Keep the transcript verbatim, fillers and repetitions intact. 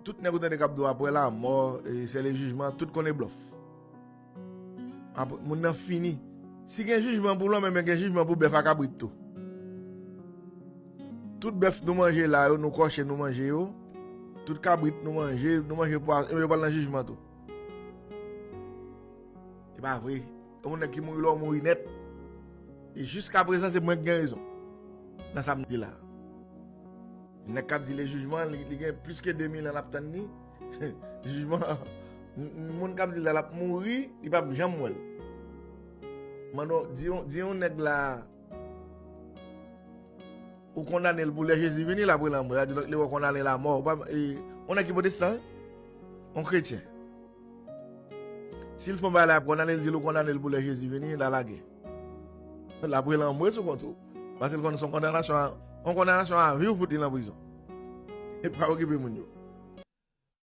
Tout nèg ou tande k ap di w apre lanmò, e, se le jijman, tout konnen blòf. Apre, moun nan fini. Si gen jijman pou lòm, ebyen gen jijman pou bèf ak kabrit tou. Tout bèf nou manje la yo, nou kòche nou manje yo. Tout kabrit nou manje, nou manje pwa, ebyen yo pral nan jijman tou. Se pa vre. Yon nèg ki mouri la, ou mouri nèt. E jiska prezan, se mwen ki gen rezon nan sa m di la. Nèg k ap di le jijman, li, li gen plis ke de mil an l ap tann li. Jijman, m- m- moun k ap di l la, l ap mouri, li p ap janm wè l. Mande w, di yon, di yon nèg la, ou kondane l pou lè Jezi vini, l ap rele anmwe. Sa di, donk, li wè w kondane l a mò. Ou pa, e, yon nèg ki pwotestan, wi. Yon kretyen. Si l fè yon bagay la, l ap kondane l, di l ou kondane l pou lè Jezi vini, l a lage. L ap rele anmwe sou kont ou. Paske l konn se yon kondanasyon a, yon kondanasyon a vi ou fout li nan prizon. E pa okipe moun yo.